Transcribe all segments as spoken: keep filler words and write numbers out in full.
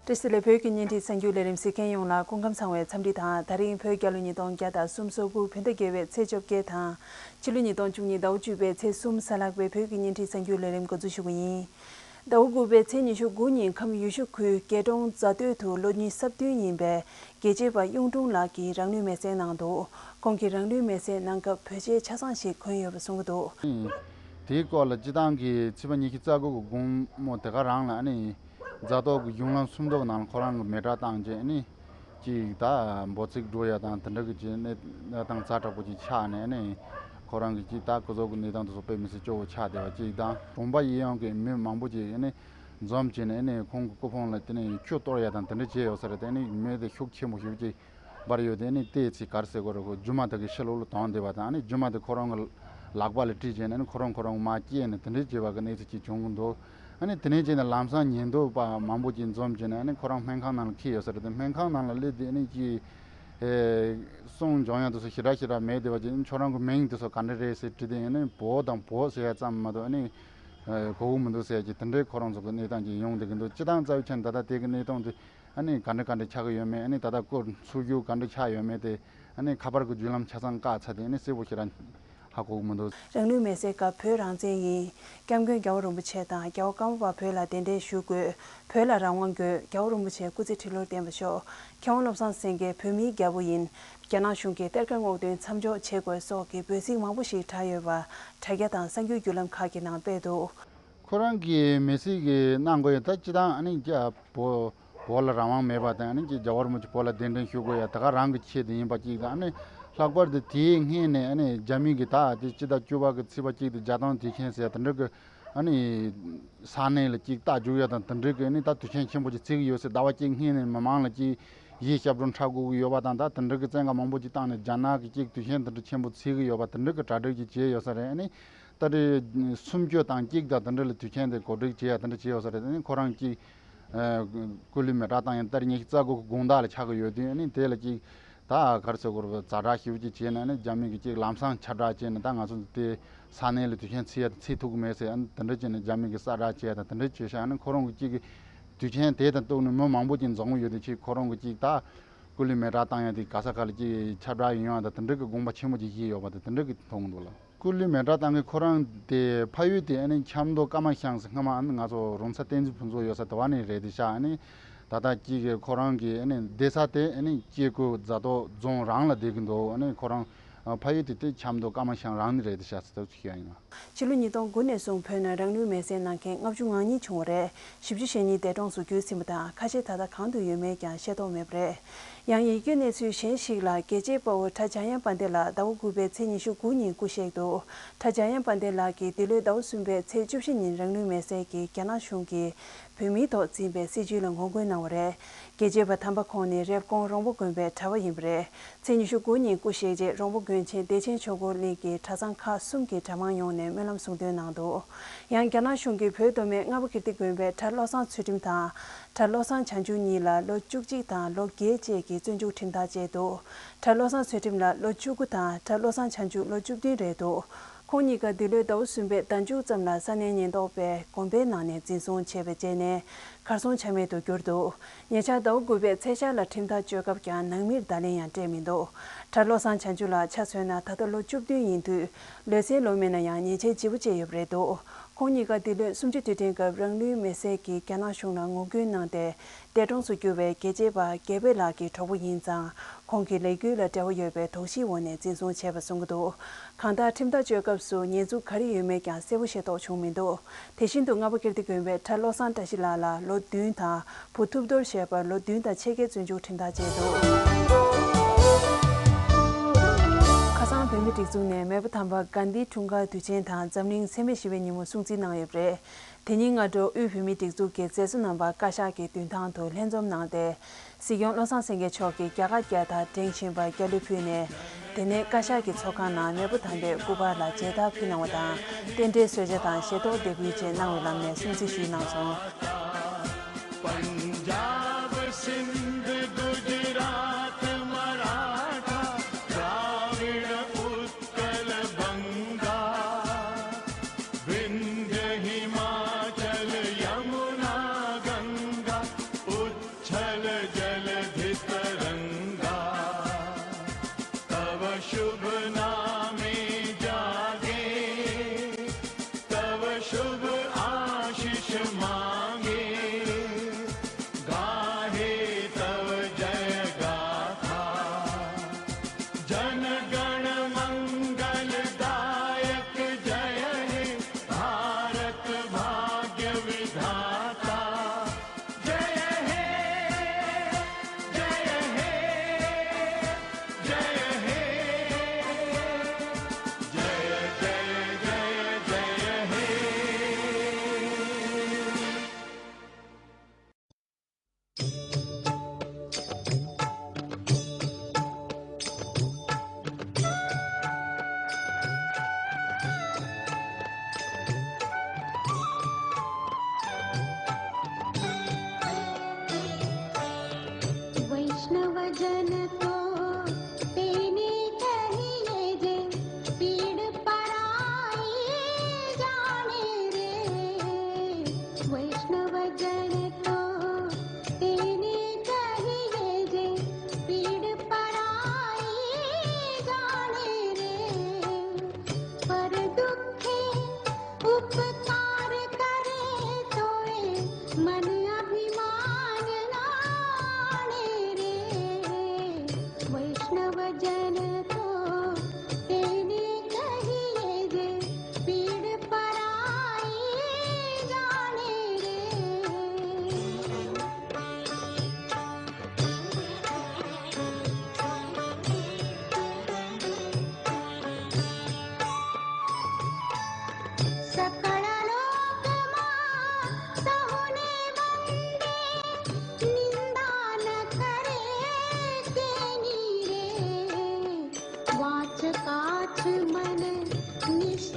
བཀྲ་ཤིས་བདེ་ལེགས། བོད་ཀྱི་བརྙན་འཕྲིན་གསར་འགྱུར་ལས་རིམ་གཟིགས་མཁན་ཡོངས་ལ་སྐུ་ཁམས་བཟང་བའི་འཚམས་འདྲི་དང་། ད་རིང་བོད་རྒྱལ་ལོ་ཉིས་སྟོང་བརྒྱ་དང་སུམ་ཅུ་སོ་དགུ་བོད་ཟླ་བརྒྱད་པའི་ཚེས་བཅོ་བརྒྱད་དང་། ཕྱི་ལོ་ཉིས་སྟོང་བཅུ་གཉིས་ཟླ་བ་བཅུ་པའི་ཚེས་གསུམ་གཟའ་ལྷག་པའི་བོད་ཀྱི་བརྙན་འཕྲིན་གསར་འགྱུར་ལས་རིམ་འགོ་འཛུགས་ཞུ་གི་ཡིན། ཟླ་བ་དགུ་པའི་ཚེས་ཉི་ཤུ་དགུ་ཉིན་ཁམས་ཡུལ་ཤུལ་ཁུལ་རྒྱལ་གྲོང་རྫ་སྟོད་དུ་ལོ་ཉི་ཤུ་རྩ་བདུན་ཡིན་པའི་རྒྱལ་གཅེས་པ་གཡུང་དྲུང་ལགས་ཀྱིས་རང་ལུས་མེར་སྲེག་གནང་འདུག་ཁོང་གིས་རང་ལུས་མེར་སྲེག་གནང་སྐབས་བོད་ཆས་ཆ་ཚང་ཞིག་གོན་ཡོད་པ་གསུང་གི་འདུག་དེའི་སྐོར་ལ་སྤྱི་བཏང་གི་ཕྱི་ཟླ་ཉི་ཤུ་རྩ་དགུ་གི་དགོང་མོ་དེ་ག་རང་ལ་ཨ་ནི་རྫ་ཐོག་གི་གཞུང་ལམ་སུམ་མདོ་ནང་ཁོ་རང་གི་མེ་སྲེག་བཏང་རྗེས་ཨ་ནི་གཅིག་ད་འབོད་ཚིག་འགྲོ་ཡ་དང་དེ་འདྲ་གི་གཅིག་གནས་སྟངས་ཛ་དྲག་པོ་ཅིག་ཆགས་ནས་ཨ་ནི་ཁོ་རང་གི་གཅིག་ད་སྐུ་གཟུགས་ཀྱི་གནས་སྟངས་དེ་ཚོ་དཔེ་མི་སྲིད་སྐྱོ་བོ་ཆགས་བསྡད་པ་གཅིག་དང་། གྲོང་པ་གཡས་གཡོན་གྱི་མི་མང་པོ་ཅིག་ཨ་ནི་འཛོམས་བྱས་ནས་ཨ་ནི་ཁོང་གི་སྐུ་ཕུང་ལ་དེ་ནས་ཆུ་གཏོར་ཡ་དང་དེ་འདྲ་བྱས་ཡོད་ས་རེད། དེ་ནི་མེ་དེ་ཤུགས་ཆེན་པོ་ཞེ་པོ་ཅིག་འབར་ཡོད། དེ་ནི་ལྟས་ཚེ་ག་རེ་ཟེར་དགོས་རེད། ཁོ་རྒྱུ་མ་དེ་གི་ཕྱི་ལོགས་ལ་དོན་བསྡད་པ་དང་། ཨ་ནི་རྒྱུ་མ་དེ་ཁོ་རང་གི་ལག་པ་ལ་དཀྲིས་བྱས་ནས་ཨ་ནི་ཁོ་རང་ཁོ་རང་མར་སྐྱེས་ནས་དེ་འདྲའི་བྱས་པ་གི་གནས་ཚུལ་ཅིག་བྱུང་གི་འདུག་ཨ་ནི་དེ་ནས་བྱས་ནས་ལམ་སང་ཉེན་རྟོག་པ་མང་པོ་ཅིག་འཛོམས་བྱས་ནས་ཨ་ནི་ཁོ་རང་སྨན་ཁང་ནང་ལ་འཁྱེར་ཡོད་ས་རེད། དེ་སྨན་ཁང་ནང་ལ་སླེབས་དུས་ཨ་ནི་ཅིག་ཨེ་གསུང་སྦྱོང་ཡ་དེ་ཚོ་ཞེ་དྲག་ཞེ་དྲག་མེད་བསྡད་པ་ཅིག་ཁྱོད་རང་གི་མིང་དེ་ཚོ་ག་འདྲ་རེད་ཟེར་དྲིས་དུས་ཨ་ནི་བོ་དང་བོ་ཟེར་ཡ་ཙམ་མ་གཏོགས་ཨ་ནི་ཨེ་གོ་གི་མི་འདུག་ཟེར་ཡ་ཅིག་དེ་འདྲའི་ཁོ་རང་ཚོ་གི་གནས་སྟངས་ཅིག་ཡོང་བསྡད་ཀྱི་འདུག་སྤྱི་བཏང་རྩ་བའི་ཆ་ནས་ད་ལྟ་དེ་གི་གནས་སྟངས་དེ་ཨ་ནི་ག་འདྲ་ག་འདྲ་ཆགས་ཀྱི་ཡོད་མེད། ཨ་ནི་ད་ལྟ་སྐུ་འཚོ་རྒྱུ་ག་འདྲ་ཆགས་ཡོད་མེད་དེ་ཨ་ནི་ཁ་པར་གྱི་བརྒྱུད་ལམ་ཆ་ཚང་བཀག་ཚར་དེ་ཨ་ནི་གསལ་པོ་ཞེ་དྲག་ཧ་གོ་གི་མི་འདུག་རང་ལུས་མེར་སྲེག་སྐབས་བོད་རང་བཙན་ཡིན། སྐྱབས་མགོན་རྒྱལ་བ་རིན་པོ་ཆེ་དང་རྒྱལ་བ་ཀརྨ་པ་བོད་ལ་གདན་འདྲེན་ཞུ་དགོས། བོད་ལ་རང་དབང་དགོས། རྒྱལ་བ་རིན་པོ་ཆེ་སྐུ་ཚེ་ཁྲི་ལོར་བརྟན་པར་ཤོག་མཁས་དབང་བློ་བཟང་སེང་གེ་བོད་མིའི་རྒྱལ་པོ་ཡིན། རྒྱ་ནག་གཞུང་གིས་གཏེར་ཁ་སྔོག་འདོན་མཚམས་འཇོག་བྱེད་དགོས་སོགས་ཀྱི་འབོད་ཚིག་མང་པོ་ཞིག་གྲགས་ཡོད་པ་དྲ་རྒྱ་དང་གསར་འགྱུར་བརྒྱུད་ལམ་ཁག་གི་ནང་སྤེལ་འདུག་ཁོ་རང་གིས་མི་སྲིད་ཀྱི་གནང་དགོས་ཡོད། ད་སྤྱི་བཏང་ཨ་ནི་རྒྱ་བོད་བོད་ལ་རང་དབང་མེད་པ་དང་། ཨ་ནི་རྒྱལ་བ་རིན་པོ་ཆེ་བོད་ལ་གདན་འདྲེན་ཞུ་དགོས་ཡ་ད་ག་རང་གི་ཆེད་དུ་ཡིན་པ་གཅིག་དང་། ཨ་ནི་ལྷག་པར་དུ་དེའི་སྔོན་ནས་ཨ་ནི་རྒྱ་མི་གིས་ད་དེ་སྤྱི་ཟླ་བཅུ་པ་གི་ཚེས་པ་གཅིག་དེ་རྒྱལ་དོན་དུས་ཆེན་ཟེར་ཡ་དེ་འདྲ་གི་ཨ་ནི་ས་གནས་ལ་གཅིག་རྟ་རྒྱུག་ཡ་དང་དེ་འདྲ་གི་ཨ་ནི་ད་དུས་ཆེན་ཆེན་པོ་ཅིག་བརྩི་གི་ཡོད་ཟེར། ཟླ་བ་གཅིག་སྔོན་ནས་མི་མང་ལ་གཅིག་ཡིད་སྐྱབས་འགྲོ་འཁྲབ་དགོས་ཀྱི་ཡོད་པ་དང་། ད་དེ་འདྲ་གི་བཙན་བཀའ་མང་པོ་ཅིག་བཏང་ནས་རྒྱ་ནག་གིས་གཅིག་དུས་ཆེན་དེ་འདྲ་ཆེན་པོ་བརྩི་གི་ཡོད་པ་དེ་འདྲ་གི་གྲ་སྒྲིག་ཅིག་བྱས་ཡོད་ས་རེད། ཨ་ནི། ད་རེས་སུམ་ཅུ་དང་གཅིག་དང་དེ་འདྲ་ལ་དུས་ཆེན་དེ་གོ་སྒྲིག་བྱེད་ཡ་དེ་འདྲ་བྱས་ཡོད་ས་རེད། ཨ་ནི་ཁོ་རང་གིས་ཨ་སྐུ་ལུས་མེ་སྲེག་བཏང་ཡ་ད་རེས་ཉི་ཤུ་རྩ་དགུ་གི་དགོང་དག་ལ་ཆགས་ཀྱི་ཡོད་དུས། ཨ་ནི་དེ་ལ་གཅིག་ད་ག་རེ་ཟེར་དགོས་རེད། ཛ་དྲག་ཞེ་པོ་ཅིག་བྱས་ནས། ཨ་ནི་རྒྱ་མི་གིས་གཅིག་ལམ་སང་ཁྱབ་བསྒྲགས་བྱས་ནས་ད་ང་ཚོ་དེ་ས་གནས་ལ་དུས་ཆེན་བརྩི་ཡ་དེ་བརྩི་ཐུབ་ཀྱི་མེད་ཟེར། ཨ་ནི་དེ་འདྲ་བྱས་ནས་རྒྱ་མི་གིས་གསལ་བསྒྲགས་བྱས་ཡ་དང་དེ་འདྲ་བྱས་ཤག་ཨ་ནི་ཁོ་རང་གིས་གཅིག་གིས་དུས་ཆེན་དེ་དང་གཏུགས་ནས་མི་མང་པོ་ཅིག་འཛོམས་ཀྱི་ཡོད་དུས། ཁྱེད་ཁོ་རང་གིས་གཅིག་ད་སྐུ་ལུས་མེ་སྲེག་བཏང་ཡ་དེ་ག་ས་ག་ལ་གཅིག་ཁྱབ་བསྒྲགས་ཡོང་ཡ་དང་དེ་འདྲ་གི་དགོངས་པ་ཆེན་པོ་ཅིག་བཞེས་ཡོད་པ་དེ་དེ་འདྲ་གི་མཐོང་གི་འདུག་ལགས། སྐུ་ལུས་མེ་སྲེག་བཏང་མཁན་ཁོ་རང་དེ་ཕ་ཡུལ་དེ་ཨ་ནི་ཆབ་མདོ་ཀརྨ་ཤང་ཟེར། སྔ་མ་ཨ་ནི་ང་ཚོ་རོང་ཚ་བསྟན་འཛིན་ཕུན་ཚོགས་ཡོད་ས་དེ་བ་ནས་རེད་དེ་ཤག་ཨ་ནི་ད་ལྟ་གཅིག་གི་ཁོ་རང་གི་ཨ་ནི་བསྡད་ས་དེ་ཨ་ནི་སྐྱེ་རྒུ་རྫ་ཐོག་རྫོང་རང་ལ་བསྡད་ཀྱི་འདུག་ཨ་ནི་ཁོ་རང་ཕ་ཡུལ་དེ་དེ་ཆབ་མདོ་ཀརྨ་ཤང་རང་ནས་རེད་དེ་ཤག་ཟེར་ཐུབ་ཅིག་ཡ་ཡིན་ལགས། ཕྱི་ལོ་ཉིས་སྟོང་དགུ་ནས་བཟུང་བོད་ནང་རང་ལུས་མེར་སྲེག་གནང་མཁན་ལྔ་བཅུ་ང་གཉིས་བྱུང་བ་རེད། བཞི་བཅུ་ཞེ་གཉིས་འདས་གྲོངས་སུ་གྱུར་ཟིན་པ་དང་ཁ་ཤས་ད་ལྟ་གང་དུ་ཡོད་མེད་ཀྱང་ཤེས་རྟོགས་མེད་པ་རེད། ཡང་ཡིད་སྐྱོའི་གནས་ཚུལ་གཞན་ཞིག་ལ། རྒྱལ་གཅེས་དཔའ་བོ་གྲྭ་འཇམ་དབྱངས་དཔལ་ལྡན་ལགས་ཟླ་བ་དགུ་པའི་ཚེས་ཉི་ཤུ་དགུ་ཉིན་སྐུ་གཤེགས་འདུག་གྲྭ་འཇམ་དབྱངས་དཔལ་ལྡན་ལགས་ཀྱིས་འདི་ལོའི་ཟླ་བ་གསུམ་པའི་ཚེས་བཅུ་བཞི་ཉིན་རང་ལུས་མེར་སྲེག་གིས་རྒྱ་ནག་གཞུང་གིས་བོད་མིའི་ཐོག་འཛིན་པའི་སྲིད་བྱུས་ལ་ངོ་རྒོལ་གནང་བ་རེད། རྒྱལ་གཅེས་པ་དམ་པ་ཁོང་ནི་རེབ་གོང་རོང་པོ་དགོན་པའི་གྲྭ་པ་ཡིན་པ་རེད། ཚེས་ཉི་ཤུ་དགུ་ཉིན་སྐུ་གཤེགས་རྗེས་རོང་པོ་དགོན་ཆེན་བདེ་ཆེན་ཆོས་འཁོར་གླིང་གི་གྲྭ་ཚང་ཁག་གསུམ་གྱི་གྲྭ་མང་ཡོངས་ནས་སྨོན་ལམ་གསུང་འདོན་གནང་འདུག་ཡང་རྒྱ་ནག་གཞུང་གིས་བོད་མདོ་སྨད་རྔ་པ་ཀིརྟི་དགོན་པའི་གྲྭ་བློ་བཟང་ཚུལ་ཁྲིམས་དང་། གྲྭ་བློ་བཟང་བྱང་ཆུབ་གཉིས་ལ་ལོ་བཅུ་གཅིག་དང་ལོ་བརྒྱད་བཅས་ཀྱི་བཙོན་འཇུག་ཁྲིམས་ཐག་བཅད་འདུག་གྲྭ་བློ་བཟང་ཚུལ་ཁྲིམས་ལ་ལོ་བཅུ་དགུ་དང་གྲྭ་བློ་བཟང་བྱང་ཆུབ་ལོ་བཅུ་བདུན་རེད་འདུག་ཁོང་གཉིས་ཀ་འདི་ལོའི་ཟླ་བ་གསུམ་པའི་ཟླ་མཇུག་ཙམ་ལ་ས་གནས་ཉེན་རྟོག་པས་དགོན་པའི་ནང་ནས་འཛིན་བཟུང་བྱས་པའི་རྗེས་ནས་གར་སོང་ཆ་མེད་དུ་གྱུར་འདུག་ཉེ་ཆར་ཟླ་བ་དགུ་པའི་ཚེས་ཤར་ལ་ཁྲིམས་ཐག་གཅོད་སྐབས་ཀྱང་ནང་མིར་བརྡ་ལན་ཡང་སྤྲད་མི་འདུག་གྲྭ་བློ་བཟང་བྱང་ཆུབ་ལགས་ཆ་མཚོན་ན་ད་ལྟ་ལོ་བཅུ་བདུན་ཡིན་དུས་ལོ་ཚད་ལོ་མིན་ན་ཡང་ཉེས་ཆད་ལྗིད་པོ་བཅད་ཡོད་པ་རེད་འདུག་ཁོང་གཉིས་ཀ་འདི་ལོའི་གསུམ་བཅུའི་དུས་དྲན་སྐབས་རང་ལུས་མེར་སྲེག་གིས་རྒྱ་ནག་གཞུང་ལ་ངོ་རྒོལ་གནང་སྟེ། འདས་གྲོངས་སུ་གྱུར་བའི་རྒྱལ་གཅེས་པ་རྒྱལ་པོ་ལགས་ཀྱི་གྲོགས་པོ་ཡིན་ཙང་། ཁོང་གི་ལས་འགུལ་ལ་འབྲེལ་བ་ཡོད་པའི་དོགས་གཞིའི་འོག་ནས་འཛིན་བཟུང་བྱས་པ་གསུང་གི་འདུག་གང་ལྟར་ཁྲིམས་ཐག་གཅོད་སྐབས་སུ་ཉེས་འཛུགས་ག་རེ་ཡོད་མེད་ཀྱང་གསལ་པོ་ཤེས་རྟོགས་བྱུང་མི་འདུག་དེ་བཞིན་དུ་རྔ་པ་ཀིརྟི་དགོན་པའི་གྲྭ་བློ་བཟང་བཀྲ་ཤིས་ལགས་ལ་ལོ་བདུན་དང་། བུ་ཐུབ་རྡོར་ཞེས་པར་ལོ་བདུན་དང་ཕྱེད་ཀའི་བཙོན་འཇུག་ཁྲིམས་ཐག་བཅད་འདུག་ཁ་སང་བོད་མིའི་སྒྲིག་འཛུགས་ནས་མེས་པོ་དམ་པ་གྷན་དྷིའི་འཁྲུངས་སྐར་དུས་ཆེན་དང་འཛམ་གླིང་འཚེ་མེད་ཞི་བའི་ཉིན་མོ་སྲུང་བརྩི་གནང་ཡོད་པ་རེད། དེ་ཉིན་སྔ་དྲོ་དབུས་བོད་མིའི་སྒྲིག་འཛུགས་ཀྱི་མཛད་གཙོ་རྣམ་པ་བཀའ་ཤག་གི་མདུན་ཐང་དུ་ལྷན་འཛོམས་གནང་སྟེ། སྲིད་སྐྱོང་བློ་བཟང་སེང་གེ་མཆོག་གིས་རྒྱ་གར་རྒྱལ་དར་བསྒྲེངས་བཞིན་པར་སྐྱབས་འགྲོ་ཕུལ་ནས། དེ་ནས་བཀའ་ཤག་གི་ཚོགས་ཁང་ནང་མེས་པོ་དམ་པའི་སྐུ་པར་ལ་མཇལ་དར་ཕུལ་གནང་བ་དང་། རྟེན་འབྲེལ་གསོལ་ཇ་དང་ཞལ་ཏོག་འདེགས་འབུལ་བཅས་གནང་བའི་ལམ་ནས་སྲུང་བརྩི་ཞུས་གནང་སོང་། पंजाब सिंध गुजरात मराठा द्राविड़ उत्कल बंगा विंध्य हिमाचल यमुना गंगा उच्च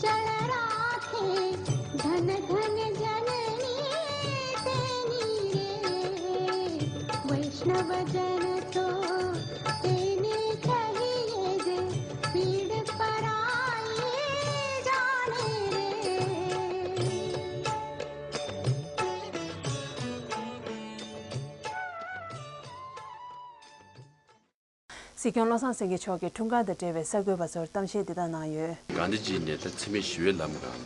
चल राखे धन धन जननी तेनी रे। वैष्णव जन तो तेने कहिए जे पीड़ पराई जाने रे। སྲིད་སྐྱོང་བློ་བཟང་སེང་གེ་མཆོག་གིས་འཁྲུངས་སྐར་དང་འབྲེལ་བའི་གསར་འགོད་པ་ཚོར་གཏམ་བཤད་འདི་དག་གནང་ཡོད། གྷན་དྷི་ཇི་ནས་ད་འཚེ་མེད་ཞི་བའི་ལམ་སྒང་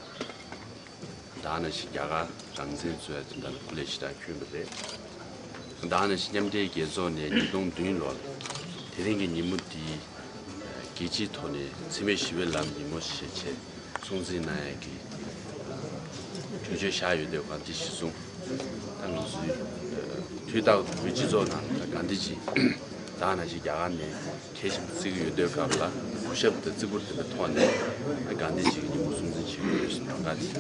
ད་ག་ནང་བཞིན་རྒྱ་གར་རང་བཙན་རྩོད་ཡ་དེ་འདྲ་ལ་སྐུ་ལས་ཞེ་དྲག་བསྐྱོན་པ་རེད། ད་ག་ནང་བཞིན་མཉམ་འབྲེལ་རྒྱལ་ཚོགས་ནས་ཉིས་སྟོང་བདུན་ལོར་དེ་རིང་གི་ཉིན་མོ་འདི་རྒྱལ་སྤྱིའི་ཐོག་ནས་འཚེ་མེད་ཞི་བའི་ལམ་ཉིན་མོ་ཞེས་བྱས་སྲུང་བརྩི་གནང་ཡ་གི་གྲོས་ཆོད་བཞག་ཡོད་དུས་གྷན་དྷི་གཞི་བཟུང་ད་ང་ཚོའི་དུས་རྟག་ཏུ་བོད་སྤྱི་ཚོགས་ནང་ལ་གྷན་དྷི་ཇི་ད་ག་ནང་བཞིན་རྒྱ་གར་ནས་མཁས་ཤིང་བརྩི་གི་ཡོད་དུས་སྐབས་ལ་གུས་ཞབས་དང་བརྩི་བཀུར་དེ་འདྲ་ཐོག་ནས་གྷན་དྷི་ཇི་གི་ཉིན་མོ་སྲུང་བརྩི་བྱེད་ཀྱི་ཡོད་ཟེར་ནས་བཀའ་འདི།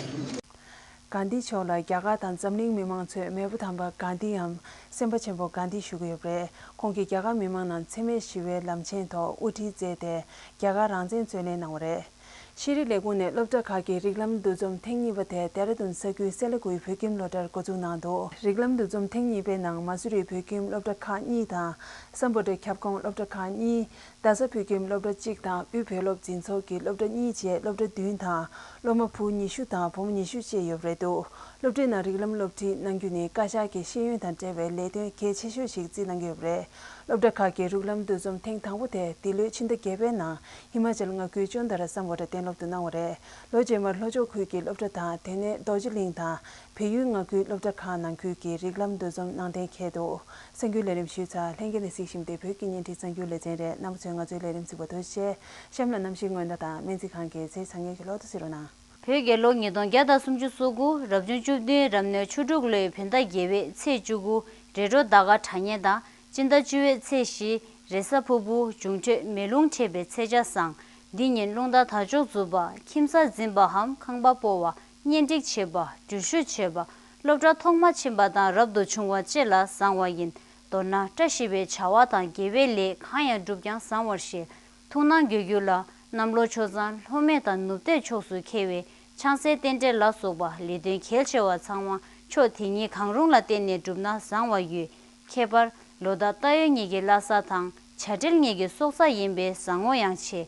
གྷན་དྷི་མཆོག་ལ་རྒྱ་གར་དང་འཛམ་གླིང་མི་མང་ཚོས་མེས་པོ་དམ་པ་གྷན་དྷི་འམ་སེམས་དཔའ་ཆེན་པོ་གྷན་དྷི་ཞུ་གི་ཡོད་པ་རེད། ཁོང་གིས་རྒྱ་གར་མི་མང་རྣམས་འཚེ་མེད་ཞི་བའི་ལམ་ཆེན་ཐོག་དབུ་ཁྲིད་མཛད་དེ་རྒྱ་གར་རང་བཙན་རྩོད་ལེན་གནང་བ་རེད། ཤེས་རིག་ལས་ཁུངས་ནས་སློབ་གྲྭ་ཁག་གི་རིགས་ལམ་འདུ་འཛོམས་ཐེངས་གཉིས་པ་དེ་ལྡེ་ར་ལྡུན་ས་ཁུལ་སེ་ལ་ཀུའི་བོད་ཁྱིམ་སློབ་གྲྭར་འགོ་འཛུགས་གནང་འདུག་རིགས་ལམ་འདུ་འཛོམས་ཐེངས་གཉིས་པའི་ནང་མ་སུ་རི་བོད་ཁྱིམ་སློབ་གྲྭ་ཁག་གཉིས་དང་སམ་བྷོ་ཊ་ཁྱབ་ཁོངས་སློབ་གྲྭ་ཁག་གཉིས། རྡ་ས་བོད་ཁྱིམ་སློབ་གྲྭ་གཅིག་དང་དབུས་བོད་སློབ་འཛིན་ཚོགས་ཀྱི་སློབ་གྲྭ་གཉིས་བཅས་སློབ་གྲྭ་བདུན་དང་སློབ་མ་བུ་ཉི་ཤུ་དང་བུ་མོ་ཉི་ཤུ་བཅས་ཡོད་པ་རེད་འདུག་སློབ་གྲྭའི་ནང་རིགས་ལམ་སློབ་ཁྲིད་གནང་རྒྱུ་ནི་བཀའ་ཤག་གི་ཤེས་ཡོན་དང་འབྲེལ་བའི་ལས་དོན་གལ་ཆེ་ཤོས་ཤིག་བརྩིས་གནང་གི་ཡོད་པ་རེད། སློབ་གྲྭ་ཁག་གི་རིགས་ལམ་འདུ་འཛོམས་ཐེངས་དང་པོ་དེ་འདི་ལོའི་ཕྱི་ཟླ་བརྒྱད་པའི་ནང་ཧི་མ་ཅལ་མངའ་ཁུལ་ཅོན་དྷ་ར་སམ་བྷོ་ཊ་གཏན་སློབ་ཏུ་གནང་བ་རེད། ལོ་རྗེས་མར་ལྷོ་ཕྱོགས་ཁུལ་གྱི་སློབ་གྲྭ་དང་དེ་ནས་རྡོ་རྗེ་གླིང་དང་བལ་ཡུལ་མངའ་ཁུལ་སློབ་གྲྭ་ཁག་ནང་ཁུལ་གྱི་རིགས་ལམ་འདུ་འཛོམས་གནང་གཏན་འཁེལ་འདུག་གསར་འགྱུར་ལས་རིམ་ཞུས་ཚར། ལྷན་རྒྱས་ནས་གཟིགས་བཞིན་པའི་བོད་ཀྱི་བརྙན་འཕྲིན་གསར་འགྱུར་ལེ་ཚན་རེད། རྣམ་པ་ཚོས་ང་ཚོའི་ལས་རིམ་གཟིགས་པར་ཐུགས་རྗེ་ཆེ། གཤམ་ལ་གནམ་གཤིས་སྔོན་བརྡ་དང་སྨན་རྩིས་ཁང་གི་གཟའ་ཚང་ཉིན་གྱི་གློག་ཐོག་གཟིགས་རོགས་གནང་། བོད་རྒྱལ་ལོ་ཉིས་སྟོང་བརྒྱ་དང་སུམ་ཅུ་སོ་དགུ་རབ་བྱུང་བཅུ་བདུན་རབ་གནས་ཆུ་འབྲུག་ལོའི་བོད་ཟླ་བརྒྱད་པའི་ཚེས་བཅུ་དགུ་རེས་འགྲོགས་ཟླ་སྐར་གྲངས་བསྙེན་དང་སྤྱི་ཟླ་བཅུ་པའི་ཚེས་བཞི་རེས་གཟའ་ཕུར་བུ་འབྱུང་འཕྲོད་མེ་རླུང་འཕྲད་པའི་ཚེས་ཆ་བཟང་། འདི་ཉིན་རླུང་རྟ་དར་ལྕོག་འཛུགས་པ། ཁྱིམ་གསར་འཛིན་པའམ་ཁང་པ་སྤོ་བ། གཉེན་སྒྲིག་བྱེད་པ། འགྲུལ་བཞུད་བྱེད་པ། སློབ་གྲྭ་ཐོག་མ་ཕྱིན་པ་དང་རབ་ཏུ་བྱུང་བ་བཅས་ལ་བཟང་བ་ཡིན། མདོར་ན་བཀྲ་ཤིས་པའི་བྱ་བ་དང་དགེ་བའི་ལས་གང་ཡང་བསྒྲུབས་ཀྱང་བཟང་བར་བཤད། ཐུགས་སྣང་དགོས་རྒྱུ་ལ་གནམ་ལོ་ཆུ་གཙང་ལྷོ་སྨད་དང་ནུབ་བལྟས་ཕྱོགས་སུ་འཁེལ་བའི་ཆང་སའི་རྟེན་འབྲེལ་ལ་སོགས་པ་ལས་དོན་གལ་ཆེ་བ་ཚང་མ་ཕྱོགས་དེ་གཉིས་གང་རུང་ལ་བརྟེན་ནས་བསྒྲུབས་ན་བཟང་བ་ཡོད། ཁྱད་པར་ལོ་ཟླ་རྟ་ཡོས་གཉིས་ཀྱི་བླ་གཟའ་དང་བྱ་སྤྲེལ་གཉིས་ཀྱི་སྲོག་རྩ་ཡིན་པས་བཟང་ངོ་ཡང་ཆེ།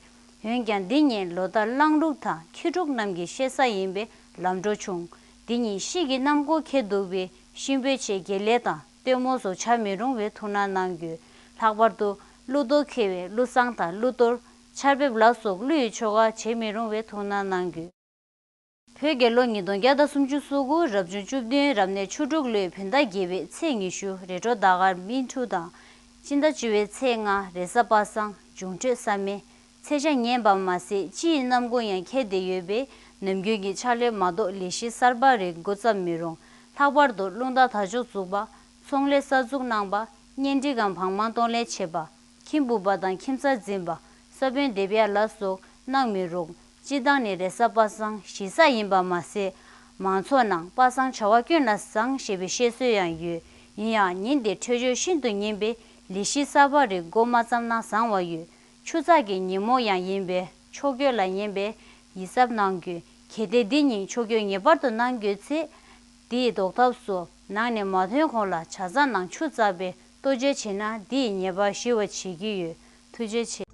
འོན་ཀྱང་འདི་ཉིད་ལོ་ཟླ་གླང་ལུག་དང་ཁྱི་ཕྲུག་རྣམས་ཀྱི་གཤེད་གཟའ་ཡིན་པས་ལམ་འགྲོ་ཆུང་། འདི་ཉིད་གཤིས་ཀྱི་གནམ་སྒོ་འཁེལ་འདུག་པས་གཤིན་པོའི་ཆེད་དགེ་ལས་དང་སྟོན་མོ་སོགས་བྱ་མི་རུང་བའི་ཐུགས་སྣང་གནང་དགོས། ལྷག་པར་དུ་ཀླུ་གཏོར་འཁེལ་བས་ཀླུ་བསང་དང་ཀླུ་གཏོར། ཆར་འབེབས་ལ་སོགས་ཀླུ་ཡི་ཆོ་ག་བྱེད་མི་རུང་བའི་ཐུགས་སྣང་གནང་དགོས། བོད་རྒྱལ་ལོ་ཉིས་སྟོང་བརྒྱ་དང་སུམ་ཅུ་སོ་དགུ་རབ་བྱུང་བཅུ་བདུན་རབ་གནས་ཆུ་འབྲུག་ལོའི་བོད་ཟླ་བརྒྱད་པའི་ཚེས་ཉི་ཤུ་རེས་འགྲོགས་ཟླ་སྐར་སྨིན་དྲུག་དང་། སྤྱི་ཟླ་བཅུ་པའི་ཚེས་ལྔ་རེས་གཟའ་པ་སངས་འབྱུང་འཕྲོད་གཟའ་སྨེ། ཚེས་ཆ་ངན་པ་མ་ཟད་སྤྱི་ཡི་གནམ་སྒོ་ཡང་འཁེལ་བསྡད་ཡོད་པས་ནམ་རྒྱུན་གྱི་ཕྱག་ལས་མ་གཏོགས་ལས་གཞི་གསར་པ་རེ་འགོ་བརྩམ་མི་རུང་། ལྷག་པར་དུ་རླུང་རྟ་དར་ལྕོག་འཛུགས་པ། ཚོང་ལས་གསར་འཛུགས་གནང་བ། གཉེན་སྒྲིག་གམ་བང་མང་གཏོང་ལེན་བྱེད་པ། ཁྱིམ་སྦུག་པ་དང་ཁྱིམ་གསར་འཛིན་པ། ས་བོན་འདེབས་ཡ་ལ་སོགས་གནང་མི་རུང་། སྤྱིར་བཏང་ནི་རེས་གཟའ་པ་སངས་ཞི་གཟའ་ཡིན་པ་མ་ཟད། མང་ཚོགས་ནང་པ་སངས་བྱ་བ་ཀུན་ལ་བཟང་ཞེས་པའི་བཤད་སྲོལ་ཡང་ཡོད། ཡིན་ཡང་ཉིན་དེ་འཕྲོད་སྦྱོར་ཤིན་ཏུ་ངན་པས་ལས་གཞི་གསར་པ་རེ་འགོ་མ་བརྩམས་ན་བཟང་བ་ཡོད། ཆུ་ཚགས་ཀྱི་ཉིན་མོ་ཡང་ཡིན་པས་ཕྱོགས་སྐྱོད་ལ་ཉན་པས་ཡིད་གཟབ་གནང་དགོས། གལ་ཏེ་འདི་ཉིན་ཕྱོགས་སྐྱོད་ངེས་པར་དུ་གནང་དགོས་ཚེ། དེའི་ཟློག་ཐབས་སུ་ནང་ནས་མ་ཐོན་གོང་ལ་བྱ་ཚང་ནང་ཆུ་བཙགས་པའི་གཏོ་བཅོས་བྱས་ན་དེ་ཡི་ཉེས་པ་ཞི་བར་བྱེད་ཀྱི་ཡོད། ཐུགས་རྗེ་ཆེ།